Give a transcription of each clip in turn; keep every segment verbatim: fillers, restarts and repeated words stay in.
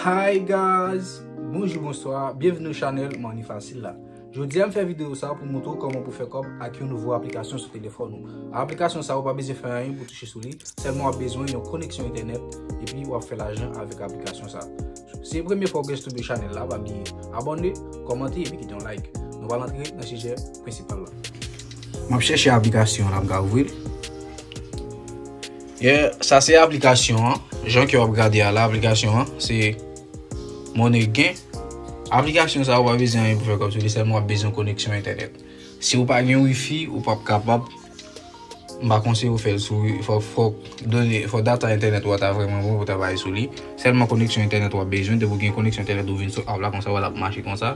Hi guys! Bonjou, bonswa, byenvini nan chanèl Money Facile la. Jodi a m fè videyo sa pou montre w kòman pou fè kòb ak yon nouvo aplikasyon sou telefòn ou. Aplikasyon sa ou pa bezwen fè anyen pou touche sou li, sèlman w ap bezwen yon koneksyon entènèt epi w ap fè lajan avèk aplikasyon sa. Si se premye fwa w gentan tonbe chanèl la, pa bliye abòne, kòmante epi kite yon like. Nou pral antre nan sijè prensipal la. M ap chèche aplikasyon la, m ka ouvri l. Yeah, sa se aplikasyon an. Jan ke w ap gade a la, aplikasyon an se Money Gain. Aplikasyon sa ou pa bezwen anyen pou fè kòb sou li, sèlman w ap bezwen koneksyon entènèt. Si ou pa gen wifi, ou p ap kapab, m pa konseye w fè l sou wi-, fò, fò done, fò data entènèt ou a ta vrèman bon pou w ta bay sou li. Sèlman koneksyon entènèt w ap bezwen, depi w gen koneksyon entènèt ou vin sou app la konsa, w ap mache konsa.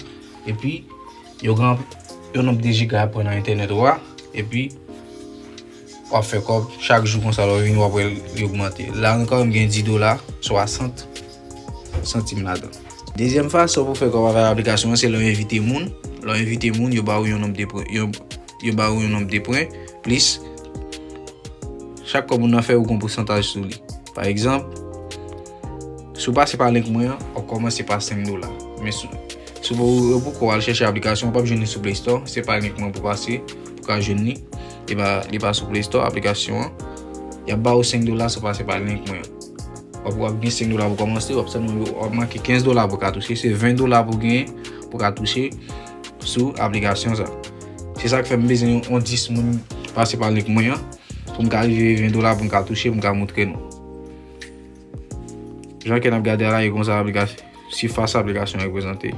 Epi, yo gen yon nonb de jiga y ap pran nan entènèt ou a. Epi, w ap fè kòb chak jou konsa, lè w vini, w ap wè li ogmante. La, nou kanmenm gen dis dola, swasant santim ladan. Dezyèm fason pou fè kòb avèk aplikasyon an, se lè w envite moun. Lè w envite moun, yo ba ou yon nonb de pwen, yo, yo ba ou yon nonb de pwen, plis chak kòb moun nan fè, ou gen yon pousantaj sou li. Pa egzanp, si w pase pa link mwen an, w ap kòmanse pa senk dola. Men si, si w poko al chèche aplikasyon, w p ap jwenn li sou Play Store. Se pa link mwen pou pase, pou ka jwenn li. Li pa, li pa sou Play Store, aplikasyon an. Y ap ba ou senk dola si w pase pa link mwen an. W ap, w ap gen senk dola pou kòmanse, w ap sèlman, w ap make kenz dola pou ka touche. Se ven dola pou genyen, pou ka touche sou aplikasyon sa. Se sa k fè m bezwen yon, yon dis moun pase pa link mwen an, pou m ka rive ven dola pou m ka touche, pou m ka montre nou. Jan ke n ap gade a la, e konsa aplikasyon, sifas aplikasyon an reprezante.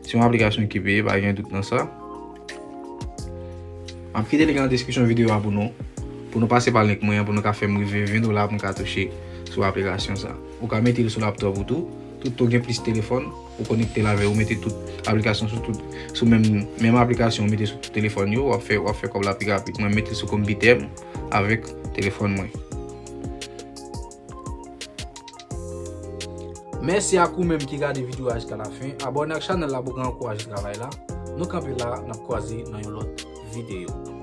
Se yon aplikasyon ki peye, pa gen dout nan sa. M ap kite link nan deskripsyon videyo a pou nou, pou nou pase pa link mwen an, pou nou ka fè m rive ven dola pou m ka touche sou aplikasyon sa. Ou ka mete l sou laptop ou tou, tout tan w gen plis telefòn, ou konekte l avè, ou mete tout aplikasyon sou tout, sou menm, menm aplikasyon, ou mete sou tout telefòn yo, w ap fè, w ap fè kòb la pi rapid. Mwen mete l sou konpitè m avèk telefòn mwen. Mèsi ak ou menm ki gade videyo a jiska lafen. Abòne ak chanèl la pou ka ankouraje travay la. Nou kanpe la, n ap kwaze nan yon lòt videyo.